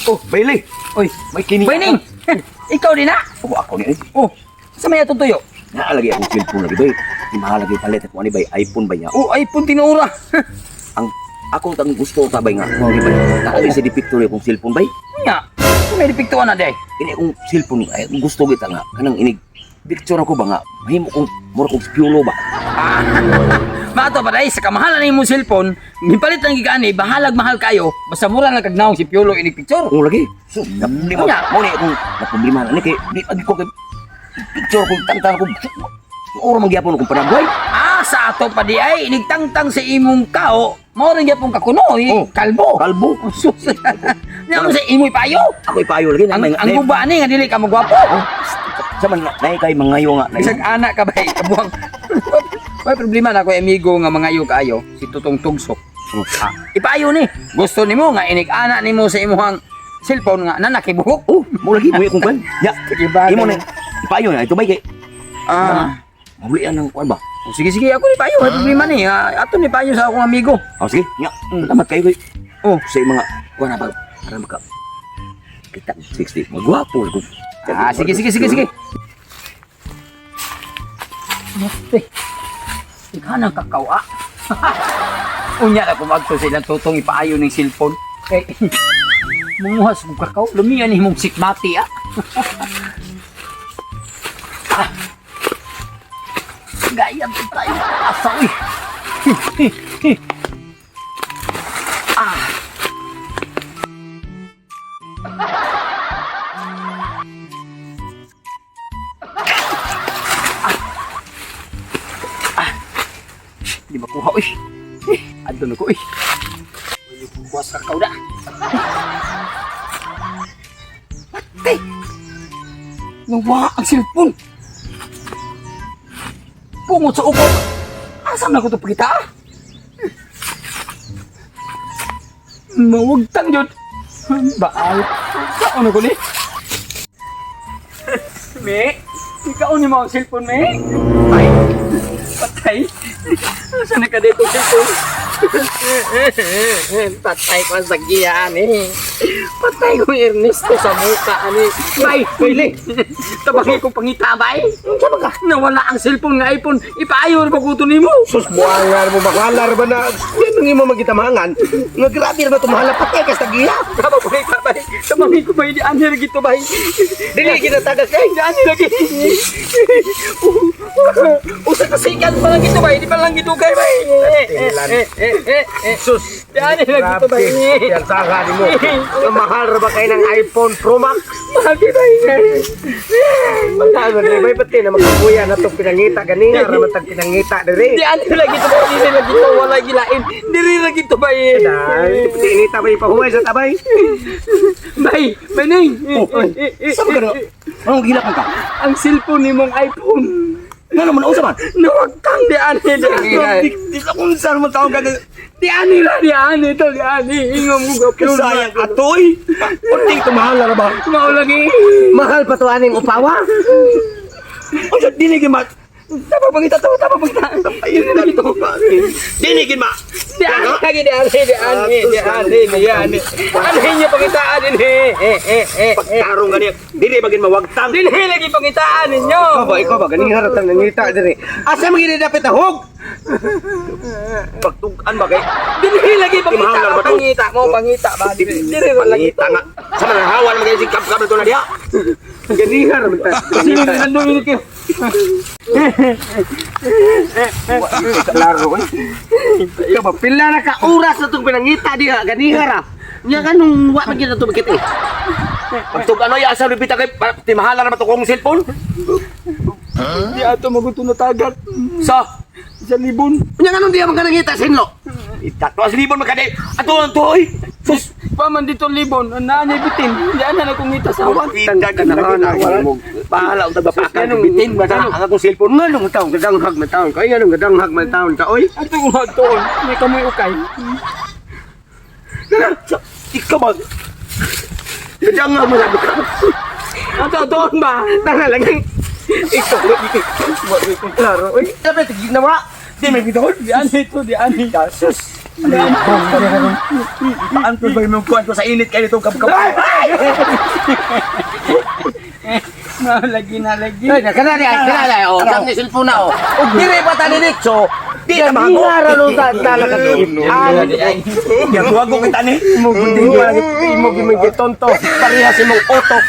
Oh, Bailey. Oy, May kini. Bayning! Ikaw din na? Oh, ako ni. Oh, sa may atong tuyo? Naalagay akong cellphone lagi bay. Di mahalagay palit ako ani bay iPhone ba niya. Oh, iPhone tinuura. Ang ako tang gusto ta bay nga. Mo bay. Nakalagay sa di picture akong cellphone bay. Nya, may dipiktuan na day. Ini akong cellphone ay akong gusto kita nga kanang inig picture ako ba nga mahimo kong mura kong piulo ba. Ah, Mato pa day, sa kamahalan ni imong cellphone, gipalit lang gigani, bahalag mahal kayo, basta mura lang kag naong si Piolo inig picture. Ang lagi. So, na problema. Unya. Mo ni akong na problema na ni kay di pag ko kay picture ko tangtang ko. Oro man gyapon akong panagway. Ah, sa ato pa di ay inigtangtang sa imong kao, mao rin gyapon kakuno, eh, Oh. kalbo. Kalbo. Sus. Nya mo sa imoy payo. Ako ipayo lagi Ang guba ni nga dili ka magwapo. Sa man nay kay mangayo nga. Bisag anak ka bay, kabuang. May problema na ko amigo nga mangayo kaayo, si Tutong Tugsok. Oh. Ah, ipayo ni. Gusto nimo nga inig-ana nimo sa imong cellphone nga nanakibuhok. Oh, mo lagi mo akong kwan. Ya, imo na ipayo na ito bay kay Ah, mabulian ng kwan ba. oh, sige sige ako ni payo, may problema ni. Ah, ato ni payo sa akong amigo. Oh, sige. Ya, salamat kayo kay. Oh. Sa mga kwan na ba para maka kita 60 magwapo ko. Ah, sige sige sige sige. Mate. Ikaw kakao ah. Unya na kumagto sa ilang tutong ipaayo ng cellphone. Kay munguhas mong kakao, lumiyan ni mong sikmati ah. Ah. Gaya to tayo. Asa uy. Ah. Di makuha uy. Eh, adto na ko uy. Uy, buwas kakao na. Patay! Nawa ang cellphone. Pungot sa ukok. Asam na ko ito pagita? Ah? Mawagtang yun. Baal. Saan na ko ni? Me, ikaw ni mo ang cellphone, me. Ay, patay. Saan na ka dito cellphone? Patay ko sa giya, ani. Patay ko Ernesto sa muka, ani. Bay, pili. Tabangi ko pangita, bay. Unsa ba ka? Nawala ang cellphone nga iPhone. Ipaayo ra ba ko to nimo? Sus, buangar mo bakwalar ba na? Yan ang imo magitamahan. Nga grabe ra ba tumahala patay ka sa giya. Tama pangita, bay. Tabangi ko bay di ani ra gito, bay. Dili ginatagas kay. Di ani lagi. Usa ka sikat pa lang gito, bay. Di pa lang gidugay, bay. Tilan. Sus, di ani lagi to, bay. Yan saha nimo. Nga mahal ra ba kay ng iPhone Pro Max? Mahal di, bay. Mahal ba bay pati na magkakuya na tong pinangita ganina ra man tag pinangita diri. Di ani lagi to, bay. Dili lagi to, wala gilain. Dili lagi to, bay. Dai, pati inita bay pahuway sa tabay. Bay, baning. Oh, sa ba ka? Anong gilak man ka? Ang cellphone ni mong iPhone. Ngano man unsa man? Nawagtang di ani di ani. Di di sa kung saan man taong kag Di ani ra di ani to di ani. Ingom ko gapyun. kasayang atoy. Kunting tumahala ra ba? Mao lagi. Mahal pa to aning upawa. Unsa dili gyud ma Tama pangita to, tama pangita. Dili lagi to. dili gyud ma. Di ani lagi di ani di ani di ani di ani. Ani niya pangitaan dinhi. Pagtarong gani dili ba gyud mawagtang. Dili lagi pangitaan ninyo. Ikaw ba ganina ra tang nangita diri. Asa man gid dapat ahog? Pagtug-an ba kay Dili lagi pangita. Mahal ba to? Pangita mo pangita ba dili. Dili ra lagi. Pangita nga. Sa man hawa naman kay si kap-kap na to na diha. Ganina ra man ta. Sino na nandun kayo? Klaro eh. Ikaw ba pila na ka oras na tong pinangita diha ganiha ra. Nya kanong wa man gyud na to makita eh. Pagtug-an oy asa lupita kay timahala ra ba to kong cellphone? Di ato maguto na tagat. Sa Sa libon. Nya kanong diha man ka nangita sinlo. Itato as libon makadi. Ato ang to oy. Sus Pa man dito libon, naa niya bitin. Di ana na kong ngita sa awan. Pita ka na Bahala ang tagbapakal Anong- bitin ba ang akong cellphone. Nganong taon gadanghag man taon ka? Ay nganong gadanghag man taon ka oy? Ato kong hagtoon, may kamoy ukay. Ikaw ba? Gadanghag mo na ka. Ato doon ba? Tara lang. Ikaw wa ko klaro oy. Dapat ginawa. Di may bitahon. Di ani to, di ani. Sus. Paanto ba yung kuwan ko sa init kayo itong kabkab? No, lagi na lagi. Ay, kana di ay, kana di ay. Oh, dam ni cellphone na oh. Ug dire pa tani Nixo, di na mago. Tingara no ta talaga. Gagawa ko kita ni. Imo imo gimong tonto. Parehas imong otok.